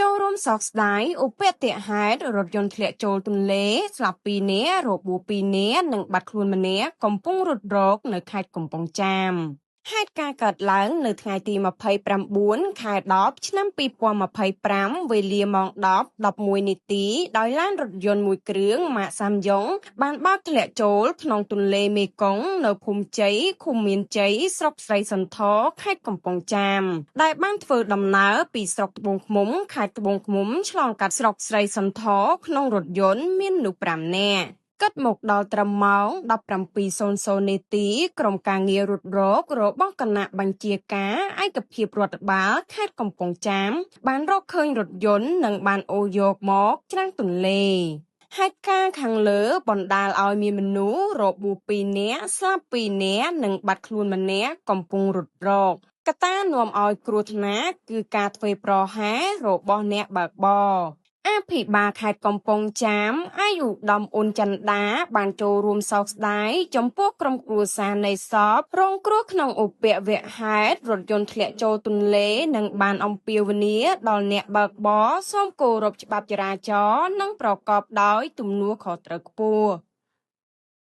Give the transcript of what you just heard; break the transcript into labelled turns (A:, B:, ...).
A: ចូលរួមសោកស្ដាយឧបទ្ទហេតុរថយន្តធ្លាក់ចូលទន្លេស្លាប់2នាក់របួស2នាក់និងបាត់ខ្លួនម្នាក់កំពុងរត់រកនៅខេត្តកំពង់ចាម។ ហេតុការណ៍កើតឡើងនៅថ្ងៃទី29ខែ10ឆ្នាំ2025វេលាម៉ោង10:11នាទីដោយឡានរថយន្តមួយគ្រឿងម៉ាកសាំយ៉ុងបានបើកធ្លាក់ចូលក្នុងទន្លេមេគង្គនៅភូមិជ័យឃុំមានជ័យស្រុកស្រីសន្ធរខេត្តកំពង់ចាមដែលបានធ្វើដំណើរពីស្រុកត្បូងឃ្មុំខេត្តត្បូងឃ្មុំឆ្លងកាត់ស្រុកស្រីសន្ធរក្នុងរថយន្តមានមនុស្ស5នាក់។ គិតមកដល់ត្រឹមម៉ោង17:00នាទីក្រុមការងាររុករករបស់គណៈបញ្ជាការឯកភាពរដ្ឋបាលខេត្តកំពង់ចាមបានរកឃើញរថយន្តនិងបានអូរយកមកច្រាំងទន្លេ។ ហេតុការណ៍ខាងលើបណ្ដាលឲ្យមានមនុស្សរបួស2នាក់ស្លាប់2នាក់និងបាត់ខ្លួនម្នាក់កំពុងរត់រក។ កត្តានាំឲ្យគ្រោះថ្នាក់គឺការធ្វេសប្រហែសរបស់អ្នកបើកបរ។ អភិបាលខេត្តកំពង់ចាមឯកឧត្តមអ៊ុនចន្ទាបានចូលរួមសោកស្ដាយចំពោះក្រុមគ្រួសារនៃសពរងគ្រោះក្នុងឧបទ្ទវហេតុរថយន្តធ្លាក់ចូលទន្លេនិងបានអំពាវនាវដល់អ្នកបើកបរសូមគោរពច្បាប់ចរាចរណ៍និងប្រកបដោយទំនួលខុសត្រូវខ្ពស់។